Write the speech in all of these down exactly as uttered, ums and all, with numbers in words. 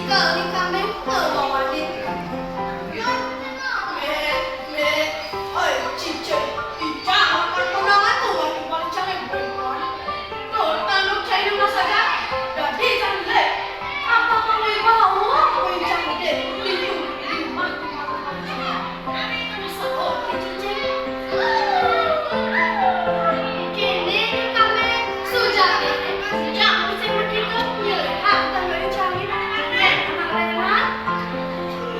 Kali kami ngebawa di. Meh, meh, oi, cicing, ijang makan kondangan tuh, batu pancang yang beriman. Tuh, tanduk cai di rumah saja, jadi cantik. Apa mau ibawa, mau ijang deh, di rumah, di rumah. Kini kami sudah, jangan sing begitu, nyelihat tambah cangit. Anak Renan,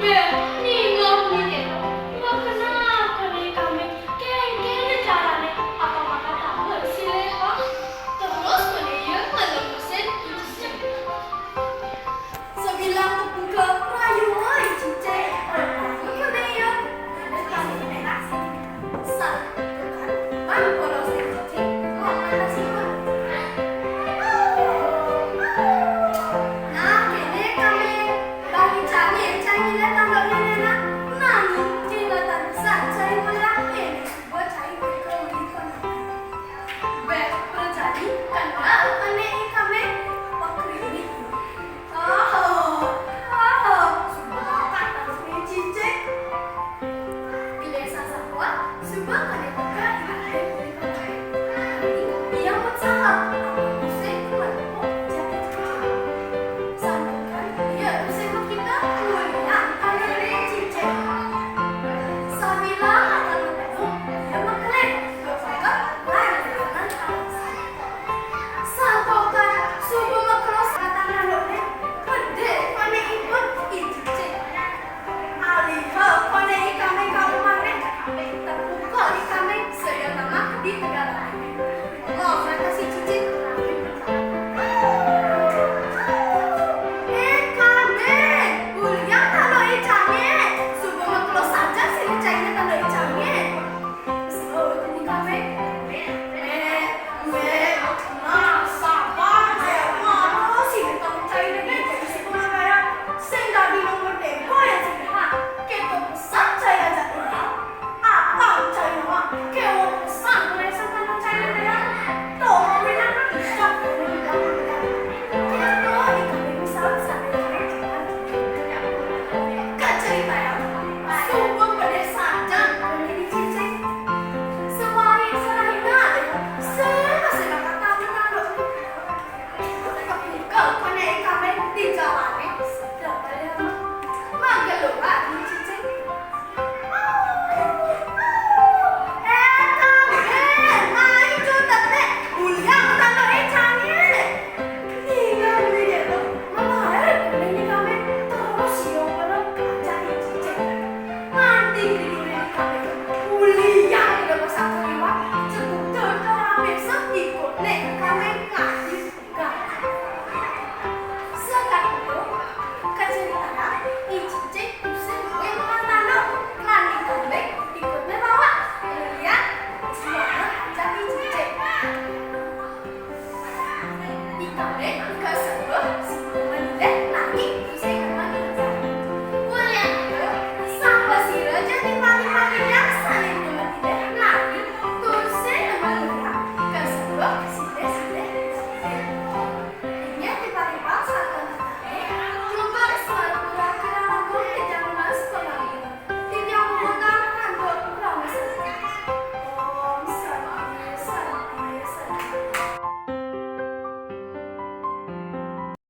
beh, ninggal bunyi itu. Nggak kenal kini kami, kengkene carane, apa maka tambah si Leha. Terus meniya ngalem mesin. Sebilang tepung ke